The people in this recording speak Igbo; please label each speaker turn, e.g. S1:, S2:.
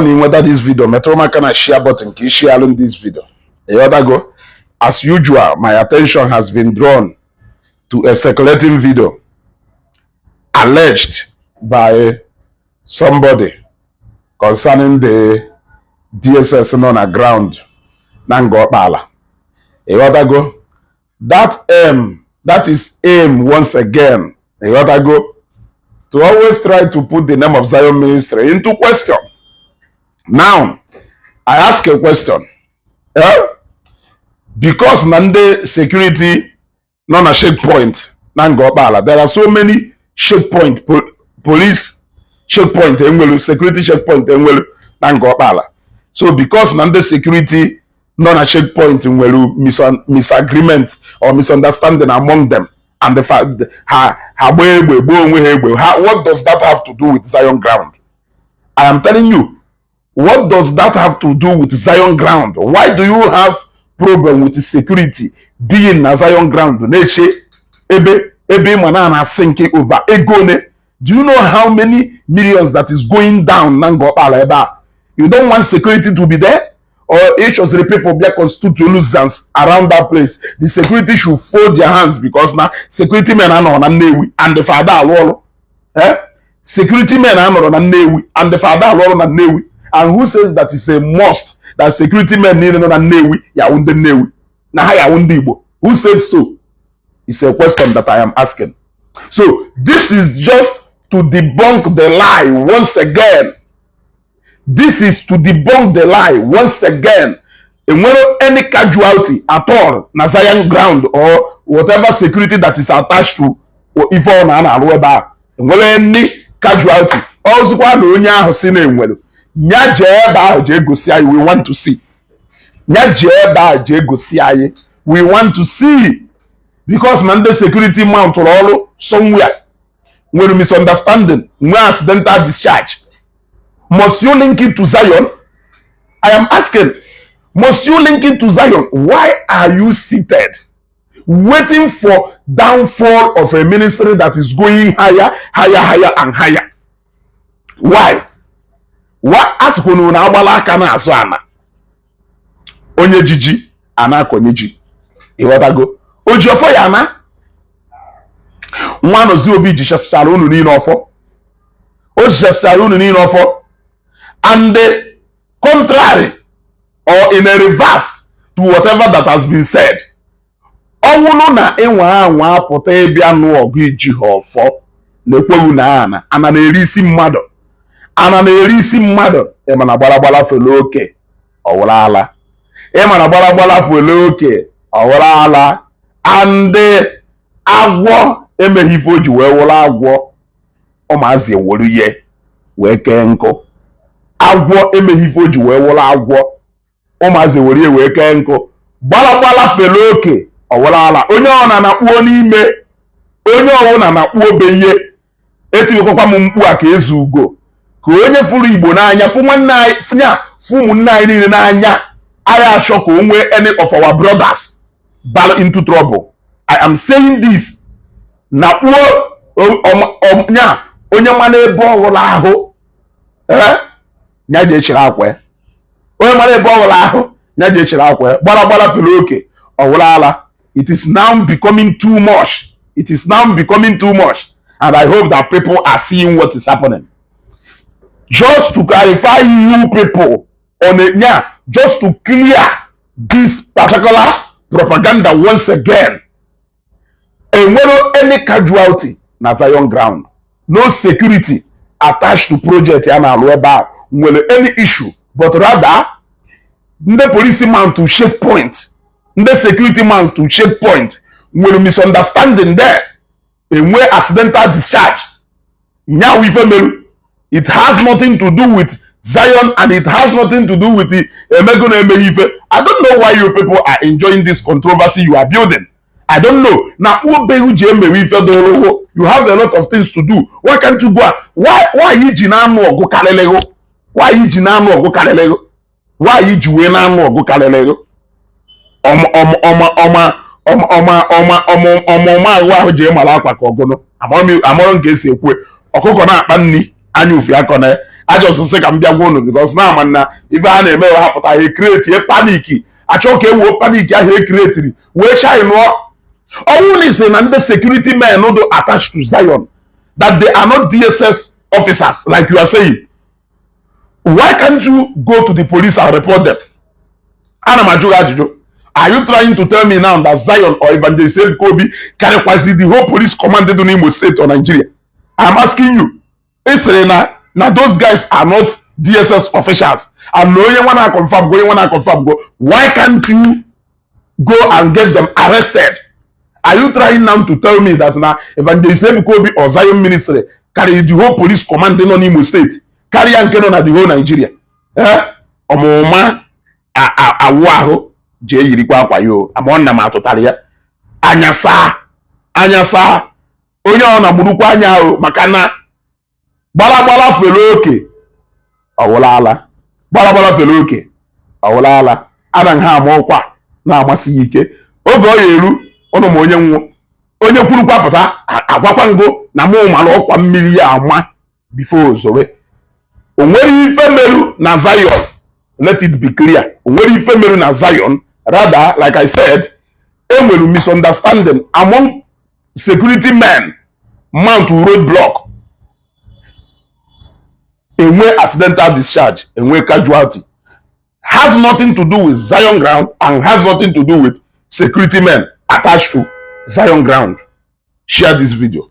S1: Ọ na ịnweta this video, metụrụ m aka na share button ka ị share this video. Ịghọtago? As usual, my attention has been drawn to a circulating video alleged by somebody concerning the DSS nọ na ground na Ngor Okpala. Ịghọtago? That aim, that is aim once again, ịghọtago, to always try to put the name of Zion Ministry into question. Now, I ask a question. Eh? Because na ndị security nọ na checkpoint na Ngor Okpala, there are so many checkpoint, police checkpoint enwelu, security checkpoint enwelu na Ngor Okpala. So because na ndị security nọ na checkpoint nwere misagreement or misunderstanding among them and the fact ha gbaa egbe, gbuo onwe ha egbe ha, what does that have to do with Zion ground? I am telling you, what does that have to do with Zion ground? Why do you have problem with security being na Zion ground na-eche ebe ebe ịma na na-asị nke over ego one? Do you know how many millions that is going down na Ngor Okpala ebe a? You don't want security to be there? Or ịchọziri people bịa constitute nuisance around that place, the security should fold their hands because na security men anọrọ na Nnewi and the father alụ ọrụ, eh? Security men anọrọ na Nnewi and the father alụ ọrụ na Nnewi. And who says that it's a must that security men niile nọ na Nnewi yawu ndị Nnewi, na ha yawu ndị Igbo? Who said so? It's a question that I am asking. So this is just to debunk the lie once again. This is to debunk the lie once again. Enwere any casualty at all na Zion ground or whatever security that is attached to ife ọ na na-arụ ebe a? Enwere any casualty? Ọzụkwa na onye ahụ si na enwere nya, jee ebe ahụ jee gosi anyị. We want to see. Nya jee ebe ahụ jee gosi anyị. We want to see. Because na ndị security mountụrụ ọrụ somewhere nwere misunderstanding, nwee accidental discharge, must you link it to Zion? I am asking, must you link it to Zion? Why are you seated waiting for downfall of a ministry that is going higher, higher, higher and higher? Why? Why? Asịkwunu na agbala aka na-azụ ana onye jiji a na-akọnye ji. Ịghọtago? O ji ọfọ ya na nwa nọzi obi jichasịchara unu niile ọfọ, o jichasịchara unu niile ọfọ. And the contrary or in a reverse to whatever that has been said, ọnwụnụ na ịnwa anwa apụta ịbịa nụ ọgụ iji ha ọfọ na-ekweghị na ana ana na-eri isi mmadụ, ana na-eri isi mmadụ. Ịma na gbaragbara fele oke ọwụrụ ala, ịma na gbaragbara fele oke ọwụrụ ala. And agwọ emeghị ife o ji wee wụrụ agwọ, ụmụazị ewuru ihe wee kee nkụ. Agwọ emeghị ife o ji wee wụrụ agwọ, ụmụazị ewere ihe wee kee nkụ. Gbaragbara fele oke ọwụrụ ala. Onye ọna na-akpuo n'ime, onye ọbụla na-akpuo be ihe. Etinyekwa m mkpu a ka ezu ugo, ka onye fụrụ Igbo n'anya, fụ nwanne anyị, fụnya fụ ụmụnne anyị niile n'anya, anyị achọ ka o nwee any of our brothers battle into trouble. I am saying this na kpuo nya onye mara ebe ọ hụrụ ahụ, ee, nya ji echere akwa ya. Onye mara ebe ọ hụrụ ahụ, nya ji echere akwa ya. Gbara gbara fere oke ọwụrụ ala. It is now becoming too much. It is now becoming too much, and I hope that people are seeing what is happening. Just to clarify you people on a, yeah, just to clear this particular propaganda once again, enwero any casualty na Zion ground. No security attached to project ya na-alụ ebe a nwere any issue, but rather ndị police mount to checkpoint, ndị security mount to checkpoint nwere misunderstanding there, enwe accidental discharge. Nyawu ife meru. It has nothing to do with Zion and it has nothing to do with the emego na emeghị ife. I don't know why you people are enjoying this controversy you are building. I don't know. Na obeghị ji emewe ife dụrụ. You have a lot of things to do. Why can't you go? Why iji na-anụ ọgụ karịrịghụ? Why iji na-anụ ọgụ karịrịghụ? Why iji wee na-anụ ọgụ karịrịghụ? Ọma ọma ọma ọma ọma ọma ọma ọma ọma ọma ahụ ahụ ji mara akwa ka ọgụnụ amụrụ nke esi ekwe ọkụkọ na-akpa nri anya ufi akọ na. A just sị ka m bịa gwa unu because na ama na ife a na-eme, ha pụta, ha ecreate panic, achọ ka ewuo panic ahụ ecreateri wee shine nụọ ọnwụ na ise na ndị security men do attached to Zion, that they are not DSS officers like you are saying. Why can't you go to the police and report them? Ana m ajụ gị ajụjụ. Are you trying to tell me now that Zion or Evangelist Ebuka Obi karịkwazi the whole police command dị n'Imo State or Nigeria? I'm asking you. Ị sịrị na those guys are not DSS officials, and na onye nwa na confirm go, onye nwa na confirm go. Why can't you go and get them arrested? Are you trying now to tell me that na Evangelist Ebuka Obi or Zion Ministry carry the whole police command nọ n'Imo State, karịa nke nọ na the whole Nigeria? Eh, ọmụma awụ ahụ jee yirikwa akwa ya o. Ama ọ nna m atụtara ya anya saa anya saa onye ọ na-gburukwa anya ahụ, maka na gbaragbara fere oke ọwụla ala, gbaragbara fere oke ọwụla ala. Anaghị ama ọkwa na-amasị ya ike oge ọ ya eru ụnụ ma onye nwụọ, onye kwurukwa pụta agwakwa ngụ na mụ mara ọkwa mmiri ya ama before ozowe. O nwere ife meru na Zion, let it be clear, o nwere ife meru na Zion. Rather, like I said, enwere misunderstanding among security men mount road block, enwe accidental discharge, enwe casualty. Has nothing to do with Zion ground and has nothing to do with security men attached to Zion ground. Share this video.